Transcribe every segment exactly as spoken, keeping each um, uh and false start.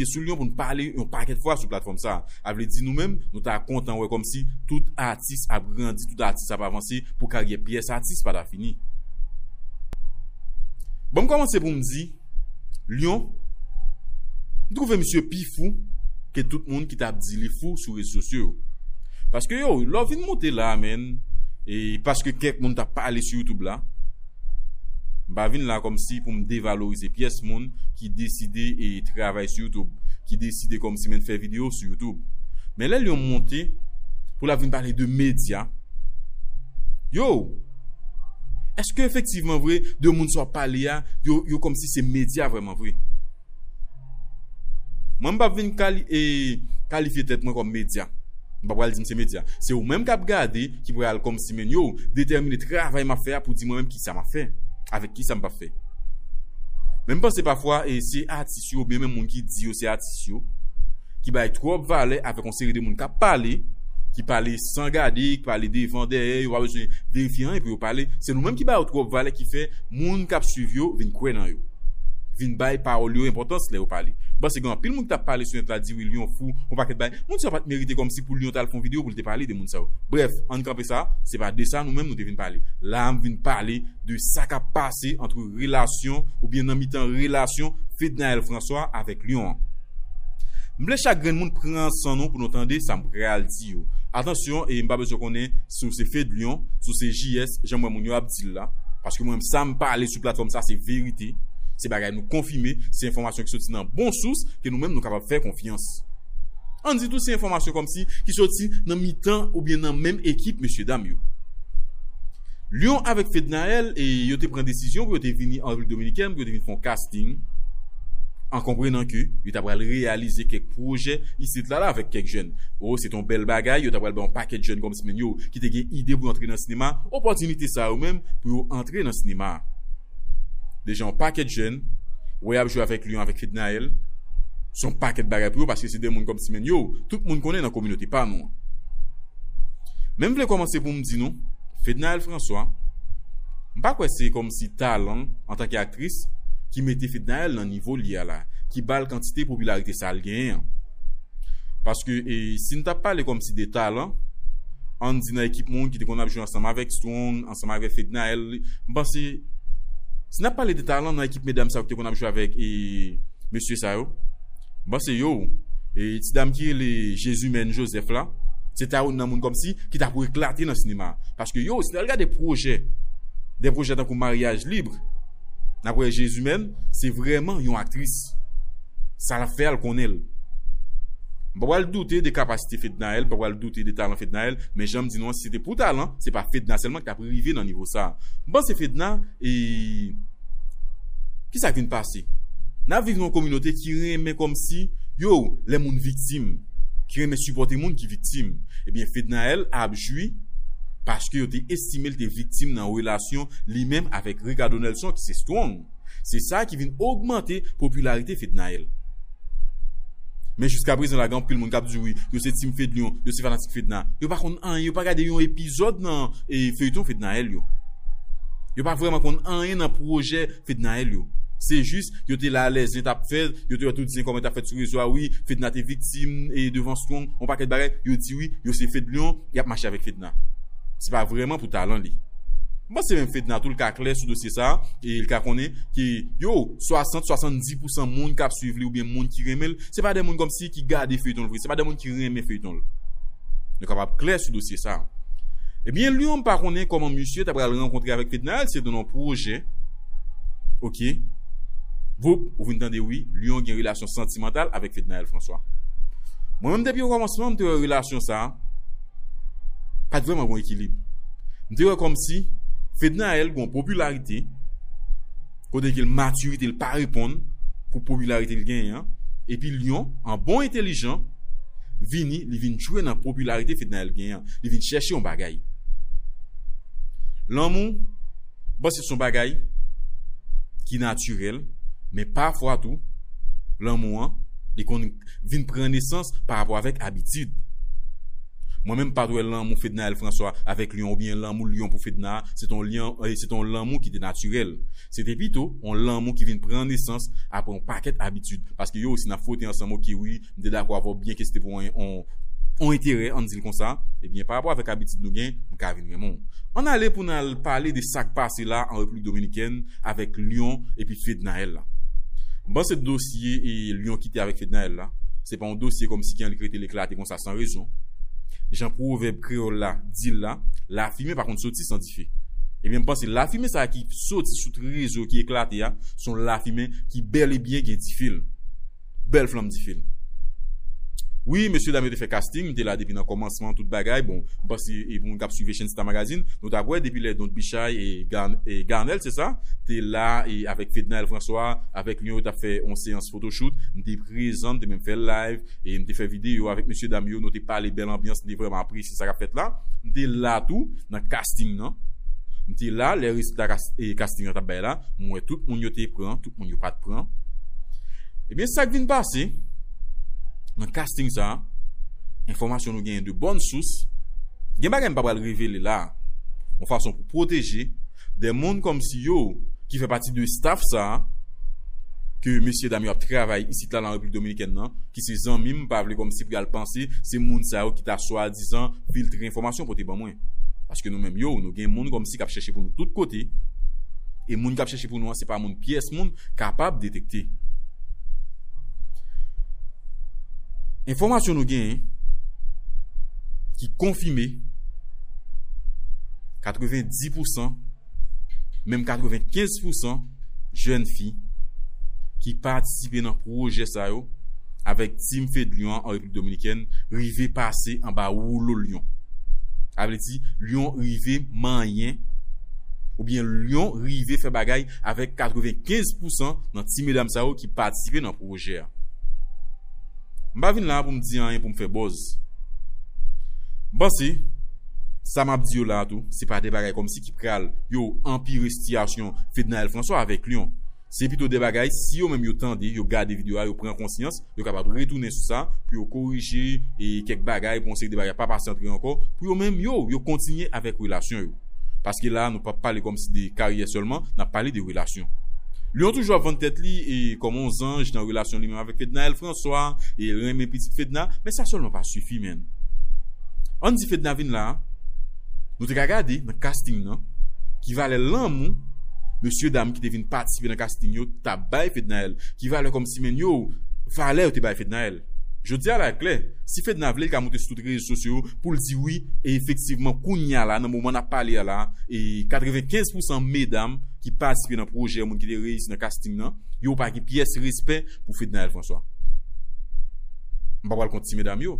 sou Lyon pou n pale yon pakèt fwa sou platfòm sa. A vle di nou menm, nou ta kontan wè kòmsi tout atis ap grandi, tout atis ap avanse pou karyè pyès atis pa ta fini. Bon, m kòmanse pou m di, Lyon, m twouve misye pi fou ke tout moun ki t ap di li fou sou rezo sosyo yo. Paske yo, lè w vin monte la, menn, e paske kèk moun t ap pale sou YouTube la, m pa vin la kòmsi pou m devalorize pyès moun ki deside e travay sou YouTube, ki deside kòmsi menn fè videyo sou YouTube. Men lè Lyon monte pou l ap vin pale de medya, yo, èske efektivman vre de moun sa w ap pale a, yo, yo kòmsi se medya vrèman vre? Mwen, m p ap vin kali, e, kalifye tèt mwen kòm medya. M pa pral di m se medya. Se ou menm k ap gade, ki pral kòmsi menn yo, detèmine travay m ap fè a pou di mwen menm kisa m ap fè, avèk kisa m p ap fè. Men m panse pafwa, e se atis yo, oubyen menm moun ki di yo se atis yo, ki bay twòp valè avèk yon seri de moun k ap pale, ki pale san gade, ki pale devan, dèyè, yo pa bezwen verifye anyen pou yo pale. Se nou menm ki ba yo twòp valè ki fè moun k ap swiv yo vin kwè nan yo, vin bay pawòl yo enpòtans lè yo pale. M panse gen anpil moun ki t ap pale sou nèt la, di wi, Lyon fou, yon pakèt bagay. Moun sa yo pa t merite kòmsi pou Lyon t al fè yon videyo pou l te pale de moun sa yo. Brèf, ann kanpe sa, se pa de sa nou menm nou te vin pale. La a, m vin pale de sa k ap pase ant relasyon, oubyen nan mitan relasyon Fednaelle François avèk Lyon an. M vle chak grenn moun pran san nou pou nou tande sa m pral di yo. Atansyon, e m pa bezwen konnen si w se Fed Lyon, si w se J S, jan m wè moun yo ap di l la. Paske mwen, sa m pale sou platfòm sa, se verite. Se bagay nou konfime, se enfòmasyon ki soti nan bon sous, ke nou menm nou kapab fè konfyans. Ann di tou se enfòmasyon kòmsi ki soti nan mitan oubyen nan menm ekip mesyedam yo. Lyon avèk Fednaelle, e yo te pran desizyon pou yo te vini an Repiblik Dominikèn, pou yo te vin fè yon casting, an konprenan ke yo ta pral reyalize kèk pwojè isit la, la avèk kèk jèn. O, se te yon bèl bagay, yo ta pral bay yon pakèt jèn kòmsi menn yo ki te gen ide pou yo antre nan sinema, opòtinite sa yo menm pou yo antre nan sinema. Deja yon pakèt jèn, wè y ap jwe avèk Lyon, avèk Fednaelle, se yon pakèt bagay pou yo, paske se de moun kòmsi menn yo, tout moun konnen nan kominote pa nou an. Men m vle kòmanse pou m di nou, Fednaelle François, m pa kwè se kòmsi talan l antanke aktris ki mete Fednaelle nan nivo l ye a la, ki ba l kantite popilarite sa l genyen an. Paske, e, si n t ap pale kòmsi de talan, ann di nan ekip moun ki te konn ap jwe ansanm avèk Strong, ansanm avèk Fednaelle, m panse, si n ap pale de talan nan ekip medam sa yo ki te konn ap jwe avèk, e, mesye sa yo, m panse yo, e, ti dam ki rele Jesumène Joseph la, se ta youn nan moun kòmsi ki t ap eklate nan sinema. Paske yo, si n al gade pwojè, de pwojè tankou Mariage Libre, n ap wè Jesumène, se vrèman yon aktris. Sa l ap fè a, l konnen l. M pa pral doute de kapasite Fednaelle, m pa pral doute de talan Fednaelle, men jan m di nou an, si se te pou talan, se pa Fedna sèlman ki t ap rive nan nivo sa a. M panse Fedna, e, kisa k vin pase? N ap viv nan yon kominote ki renmen kòmsi, yo, lè moun viktim, ki renmen sipòte moun ki viktim. Ebyen, Fednaelle ap jwi paske yo te estime l te viktim nan relasyon li menm avèk Ricardo Nelson, ki se Strong. Se sa ki vin ogmante popilarite Fednaelle. Men jiska prezan la, gen anpil moun k ap di wi, yo se Team Fedlyon, yo se fanatik Fedna. Yo pa konn anyen, yo pa gade yon epizòd nan, e, feyton Fednaelle yo. Yo pa vrèman konn anyen nan pwojè Fednaelle yo. Se jis, yo te la lè zen t ap fèt, yo te wè tout zen kòman t ap fèt sou rezo a, wi, Fedna te viktim, e, devan Strong, yon pakèt bagay, yo di wi, yo se Fedlyon, y ap mache avèk Fedna. Se pa vrèman pou talan li. M panse menm Fedna tou, l ka klè sou dosye sa a, e l ka konnen ke, yo, swasant, swasanndis pousan moun k ap swiv li oubyen moun ki renmen l, se pa de moun kòmsi ki gade feyton l vre, se pa de moun ki renmen feyton l. Nou kapab klè sou dosye sa a. Ebyen, Lyon, m pa konnen kòman misye ta pral rankontre avèk Fednaelle, se nan yon pwojè. Oke. Voup, ou vin tande, wi, Lyon gen relasyon santimantal avèk Fednaelle François. Mwen menm, depi okòmansman, m te wè relasyon sa a pa t vrèman gen ekilib. M te wè kòmsi Fednaelle gen yon popilarite, kote ke l matirite l pa reponn pou popilarite l genyen an. Epi Lyon, an bon entèlijan, vini, li vin jwe nan popilarite Fednaelle genyen an. Li vin chèche yon bagay. Lanmou, m panse se yon bagay ki natirèl, men pafwa tou, lanmou an, li konn vin pran nesans pa rapò avèk abitid. Mwen menm pa t wè lanmou Fednaelle François avèk Lyon oubyen lanmou Lyon pou Fedna, se t on lyan, eh, se t on lanmou ki te natirèl. Se te pito on lanmou ki vin pran nesans apre on pakèt abitid. Paske yo, si n ap fwote ansanm, oke, wi, m te dakò avè w byen ke se te pou on, on, on enterè, ann di l konsa, ebyen, pa rapò avèk abitid nou gen, m ka vin renmen w. Ann ale pou n al pale de sa k pase la an Repiblik Dominikèn avèk Lyon epi Fednaelle la. M panse dosye e Lyon kite avèk Fednaelle la, se pa yon dosye kòmsi ki annik rete l eklate konsa san rezon. Jan pwovèb kreyòl la di l la, lafimen pa konn soti san dife. Ebyen, m panse lafimen sa a ki soti sou rezo ki eklate a, se yon lafimen ki bèl e byen gen dife l. Bèl flanm dife l. Wi, mesye dam yo te fè casting, m te la depi nan kòmansman, tout bagay. Bon, m panse, e pou moun k ap swiv Asian Star Magazine, nou t ap wè depi lè Don Bichay e, Garn, e Garnel, se sa, te la e avèk Fednaelle François, avèk Lyon, yo t ap fè yon seyans photoshoot. M te prezan, m te menm fè live, e m te fè videyo avèk mesye dam yo, nou te pale bèl anbyans, m te vrèman apresye sa k ap fèt la. M te la tou nan casting nan. M te la, lè rezilta kas- e casting nan t ap bay la, m wè tout moun yo te pran, tout moun yo pa t pran. Ebyen, sa k vin pase nan casting sa a, enfòmasyon nou genyen de bòn sous, gen bagay m pa pral revele la, yon fason pou pwoteje de moun kòmsi yo ki fè pati de staff sa a, ke mesye dam yo ap travay isit la nan Repiblik Dominikèn nan, ki se zanmi m, m pa vle kòmsi pou y al panse se moun sa yo ki ta swadizan filtre enfòmasyon pote ban mwen. Paske nou menm yo, nou gen moun kòmsi k ap chèche pou nou tout kote, e moun k ap chèche pou nou an, se pa moun pyès moun kapab detekte. Enfòmasyon nou genyen ki konfime katrevendis pousan, menm katrevenkenz pousan jèn fi ki patisipe nan pwojè sa yo avèk Team Fedlion an an Repiblik Dominikèn rive pase anba woulo Lyon. Sa vle di, Lyon rive manyen, oubyen Lyon rive fè bagay avèk katrevenkenz pousan nan ti medam sa yo ki patisipe nan pwojè a. M pa vin la pou m di anyen pou m fè buzz. M panse, sa m ap di yo la a tou, se pa de bagay kòmsi ki pral, yo, anpire sitiyasyon Fednaelle François avèk Lyon. Se pito de bagay, si yo menm yo tande, yo gade videyo a, yo pran konsyans, yo kapab retounen sou sa, pou yo korije e kèk bagay, pou yon seri de bagay pa pase ant yo ankò, pou yo menm yo, yo kontinye avèk relasyon yo. Paske la, nou p ap pale kòmsi de karyè sèlman, n ap pale de relasyon. Lyon toujou ap vann tèt li e kòm yon zanj nan relasyon li menm avèk Fednaelle François, e l renmen pitit Fedna, men sa sèlman pa sifi, menn. Ann di Fedna vin la, nou te ka gade nan casting nan, ki valè lanmou mesye dam ki te vin patisipe nan casting yo t ap bay Fednaelle, ki valè kòmsi, menn, yo, valè yo te bay Fednaelle. Jodi a la, klè, si Fedna vle, li ka moute sou tout rezo sosyo pou l di wi, e efektivman, kounye a la, nan moman n ap pale a la, e katrevenkenz pousan medam ki patisipe nan pwojè moun ki te reyisi nan casting nan, yo pa gen pyès respè pou Fednaelle François. M pa pral kont ti medam yo.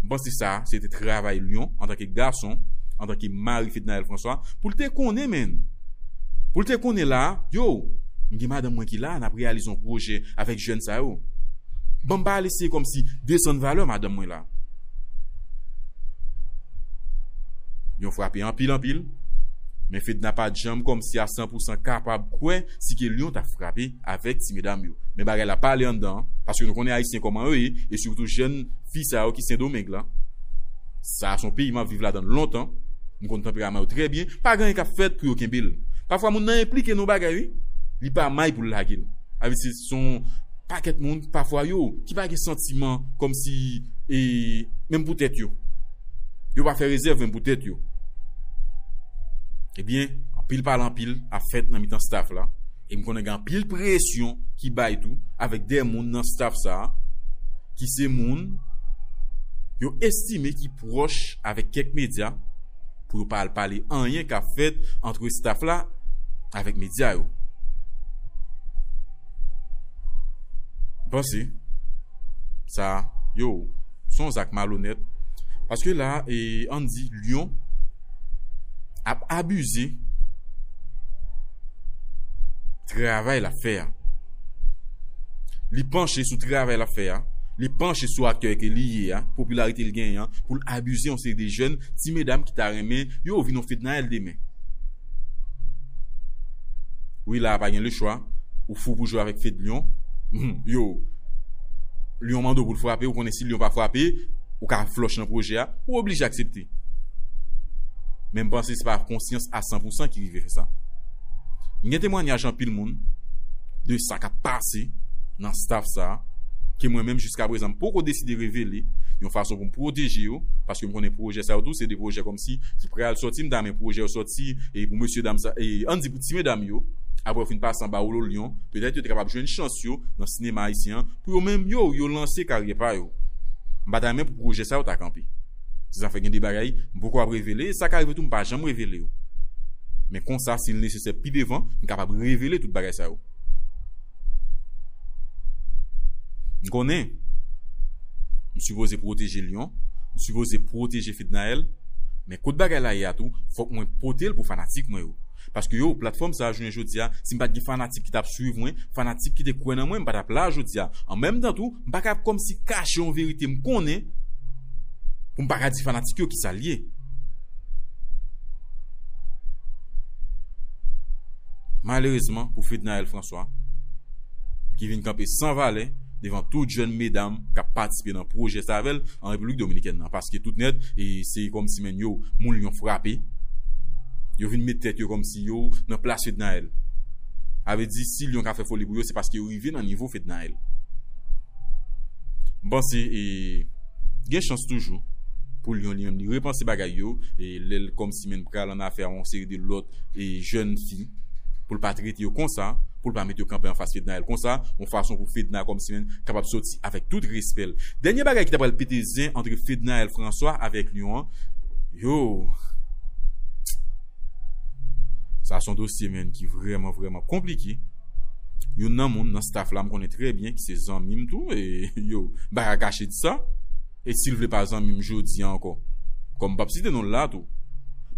M panse sa, se te travay Lyon, antanke gason, antanke mari Fednaelle François, pou l te konnen, menn. Pou l te konnen la, yo, m gen madanm mwen ki la, n ap reyalize yon pwojè avèk jèn sa yo. Ban m pa al eseye kòmsi desann valè madanm mwen la. Lyon frape anpil, anpil. Men Fedna pa t janm kòmsi a san pousan kapab kwè si ke Lyon t ap frape avèk ti medam yo. Men bagay la pale anndan an, paske nou konnen Ayisyen kòman yo ye, e sitou jèn fi sa yo ki Sendomeng la. Sa a se yon peyi m ap viv ladan l lontan. M konn tanperaman yo trè byen. Pa gen anyen k ap fèt pou yo kenbe l. Pafwa moun nan enplike nan yon bagay, wi. Li pa may pou l lage l. Sa vle di se yon pakèt moun, pafwa yo, ki pa gen santiman kòmsi, e, menm pou tèt yo. Yo pa fè rezèv menm pou tèt yo. Ebyen, anpil pale anpil ap fèt nan mitan staff la. E m konnen gen anpil presyon ki bay tou avèk de moun nan staff sa a, ki se moun yo estime ki pwòch avèk kèk medya, pou yo pa al pale anyen k ap fèt ant staff la avèk medya yo. M panse sa, yo, se yon zak malonèt. Paske la, e, ann di, Lyon ap abize travay l ap fè a. Li panche sou travay l ap fè a. Li panche sou aktè ke li ye a, popilarite l genyen an, pou l abize yon seri de jèn ti medam ki ta renmen yo vin yon Fednaelle demen. Wi, la a pa gen lechwa. Ou fou pou jwe avèk Fedlion. Yo, Lyon mande w pou l frape, ou konnen si Lyon pa frape, ou ka flòch nan pwojè a, ou oblije aksepte. Men m panse se pa konsyans a san pou san ki rive fè sa. M gen temwanyaj anpil moun de sa k ap pase nan staff sa a, ke mwen menm jiska prezan m poko deside revele, yon fason pou m pwoteje yo, paske m konnen pwojè sa yo tou, se de pwojè kòmsi ki pral sòti, m ta renmen pwojè yo sòti, e pou mesye dam sa, e ann di pou ti medam yo, apre yo fin pase anba wolo Lyon, petèt yo te kapab jwenn chans yo nan sinema ayisyen an, pou yo menm yo, yo lanse karyè pa yo. M pa ta renmen pou pwojè sa yo ta kanpe. Se sa fè gen de bagay, m poko ap revele, e sa ka rive tou, m pa janm revele yo. Men konsa, si l nesesè pi devan, m kapab revele tout bagay sa yo. M konnen, m sipoze pwoteje Lyon, m sipoze pwoteje Fednaelle, men kot bagay la ye a tou, fòk mwen pote l pou fanatik mwen yo. Paske yo, platfòm sa a, jounen jodi a, si m pa t gen fanatik ki t ap swiv mwen, fanatik ki te kwè nan mwen, m pa t ap la jodi a. An menm tan tou, m pa ka kòmsi kache yon verite m konnen pou m pa ka di fanatik yo kisa l ye. Malerezman pou Fednaelle François, ki vin kanpe san valè devan tout jèn medam k ap patisipe nan pwojè sa avè l an Repiblik Dominikèn nan. Paske tout nèt, e se kòmsi menm yo, moun Lyon frape. Yo vin met tèt yo kòmsi yo nan plas Fednaelle. A vle di, si Lyon ka fè foli pou yo, se paske yo rive nan nivo Fednaelle. M panse, e, gen chans toujou pou Lyon li menm li repanse bagay yo, e lè l kòmsi menm pral an afè a yon seri de lòt, e, jèn fi, pou l pa trete yo konsa, pou l pa met yo kanpe anfas Fednaelle konsa, yon fason pou Fedna kòmsi menm kapab soti avèk tout respè l. Dènye bagay ki ta pral pete zen ant Fednaelle François avèk Lyon an, yo, sa se yon dosye, menn, ki vrèman, vrèman konplike. Youn nan moun nan staff la, m konnen trè byen, ki se zanmi m tou, e yo, m pa ka kache di sa. E si l vle pa zanmi m jodi a ankò, kòm m p ap site non l la tou,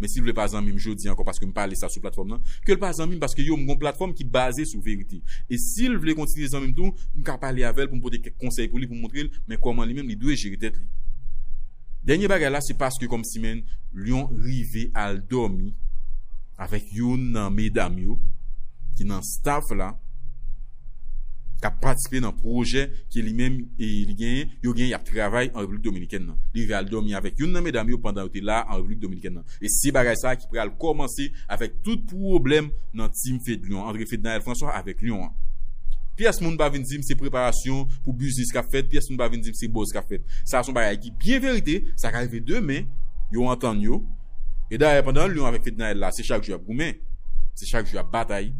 men si l vle pa zanmi m jodi a ankò, paske m pale sa sou platfòm nan, ke l pa zanmi m, paske yo, m gon platfòm ki baze sou verite. E si l vle kontinye zanmi m tou, m ka pale avè l pou m pote kèk konsèy pou li, pou m montre l, men kòman li menm li dwe jere tèt li. Dènye bagay la, se paske kòmsi menm Lyon rive al dòmi avèk youn nan medam yo ki nan staff la, k ap patisipe nan pwojè ke li menm e li genyen, yo genyen, y ap travay an Repiblik Dominikèn nan. Li rive al dòmi avèk youn nan medam yo pandan yo te la an Repiblik Dominikèn nan. E se bagay sa a ki pral kòmanse avèk tout pwoblèm nan team Fed Lyon, ant Fednaelle François avèk Lyon an. Pyès moun pa vin di m se preparasyon pou biznis k ap fèt, pyès moun pa vin di m se buzz k ap fèt. Sa se yon bagay ki byen verite, sa ka rive demen, yo antann yo. E dayè, pandan Lyon avèk Fednaelle la, se chak jou y ap goumen. Se chak jou y ap batay.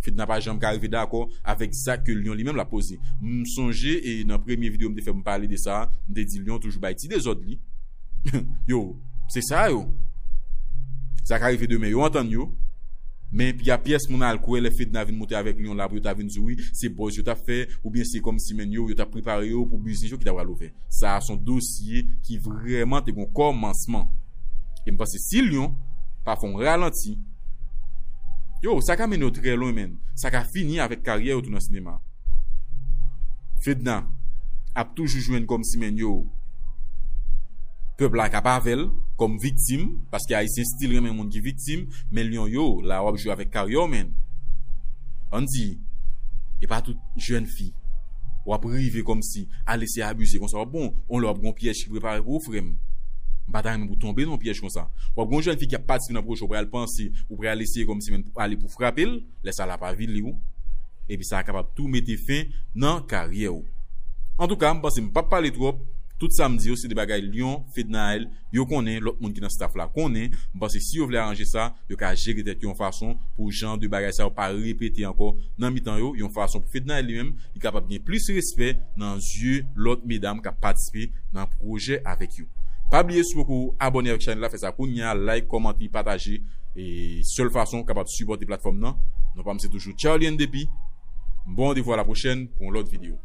Fedna pa janm ka rive dakò avèk zak ke Lyon li menm l ap poze. M sonje, e nan premye videyo m te fè, m pale de sa, m te di Lyon toujou bay ti dezòd li. Yo, se sa yo. Sa ka rive demen, yo antann yo. Men y a pyès moun al kwè lè Fedna vin monte avèk Lyon la pou yo ta vin di wi, se buzz yo t ap fè, oubyen se kòmsi menm yo, yo t ap prepare yo pou biznis yo ki ta pral ouvè. Sa a se yon dosye ki vrèman te gon kòmansman. E m panse si Lyon pa fè yon ralanti, yo, sa ka mennen yo trè lwen, menn. Sa ka fini avèk karyè yo tou nan sinema. Fedna ap toujou jwenn kòmsi menm yo, pèp la k ap avè l kòm viktim, paske Ayisyen still renmen moun ki viktim, men Lyon yo, la w ap jwe avèk karyè w, menn. Ann di, e pa tout jèn fi w ap rive kòmsi al eseye abize konsa. W ap bon, yon lè w ap gon pyèj ki prepare pou ou, frè m. M pa ta renmen pou w tonbe nan yon pyèj konsa. W ap gon jèn fi ki ap patisipe nan pwojè, w pral panse, ou pral eseye kòmsi menm pou ale pou frape l, lè sa l ap avili w. Epi sa kapab tou mete fen nan karyè w. Antouka, m panse m p ap pale twòp. Tout sa m di yo, se de bagay Lyon, Fednaelle, yo konnen, lòt moun ki nan staff la konnen. M panse si yo vle aranje sa, yo ka jere tèt yo yon fason pou jan de bagay sa yo pa repete ankò nan mitan yo, yon fason pou Fednaelle li menm, li kapab gen plis respè nan zye lòt medam k ap patisipe nan pwojè avèk yo. Pa bliye, si w poko abòne avèk chanèl la, fè sa kounye a, like, kòmante, pataje. E sèl fason w kapab sipòte platfòm nan. Non pa m se toujou Charlie N D P. Bon randevou a la pwochèn pou yon lòt videyo.